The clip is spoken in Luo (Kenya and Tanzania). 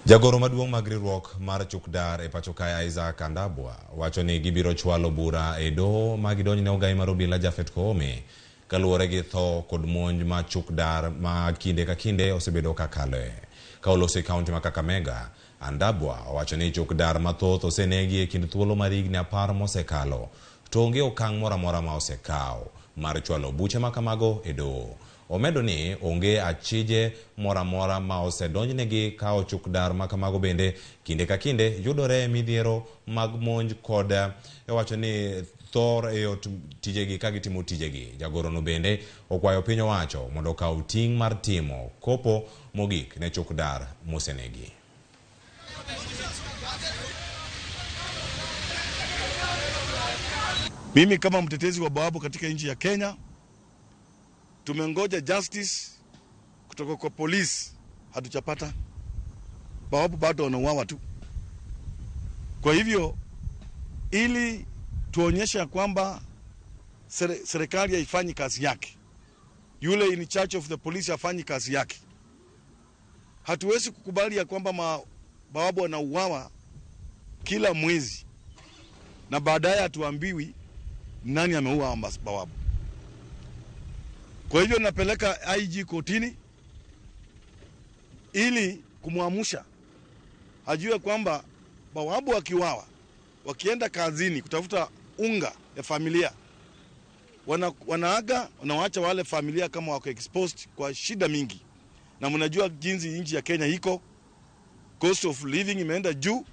Jagoro maduong' mag riwruok mar Chukdar e pacho kae Isaac Andabwa wacho ni gibiro chwalo bura e doho ma gidonjne ogai mar obila Japhet Koome kaluwore gi tho kod monj ma Chukdar ma kinde ka kinde osebedo ka kaloe. Ka oloso e kaunti ma Kakamega, Andabwa owacho ni Chukdar mathoth osenegi e kind thuolo mar higni 10 mosekalo to onge okang' moro amora ma osekaw mar chwalo buche ma kamago e doho. Omedo ni onge achije moro amora ma osedonjnegi ka ochuk dar ma kamago bende kinde ka kinde yudore e midhiero mag monj kod wacho ni thor e yot tijegi ka gitimo tijegi. Jagorono bende okwayo piny owacho mondo okaw ting' mar timo kopo mogik ne chuk dar mosenegi. Mimi kama mtetezi wa bawabu katika nchi ya Kenya, tumengoja justice kutoka kwa polisi, hatujapata. Bawabu bado wanauawa tu. Kwa hivyo ili tuonyeshe ya kwamba serikali haifanyi kazi yake, yule in charge of the police hafanyi kazi yake, hatuwezi kukubali ya kwamba mabawabu wanauawa kila mwezi na baadaye hatuambiwi nani ameua bawabu. Kwa hivyo napeleka IG kotini ili kumwamsha ajue kwamba bawabu wakiwawa, wakienda kazini kutafuta unga ya familia, wanaaga wanawaacha wale familia kama wako exposed kwa shida mingi, na mnajua jinsi nchi ya Kenya iko, cost of living imeenda juu.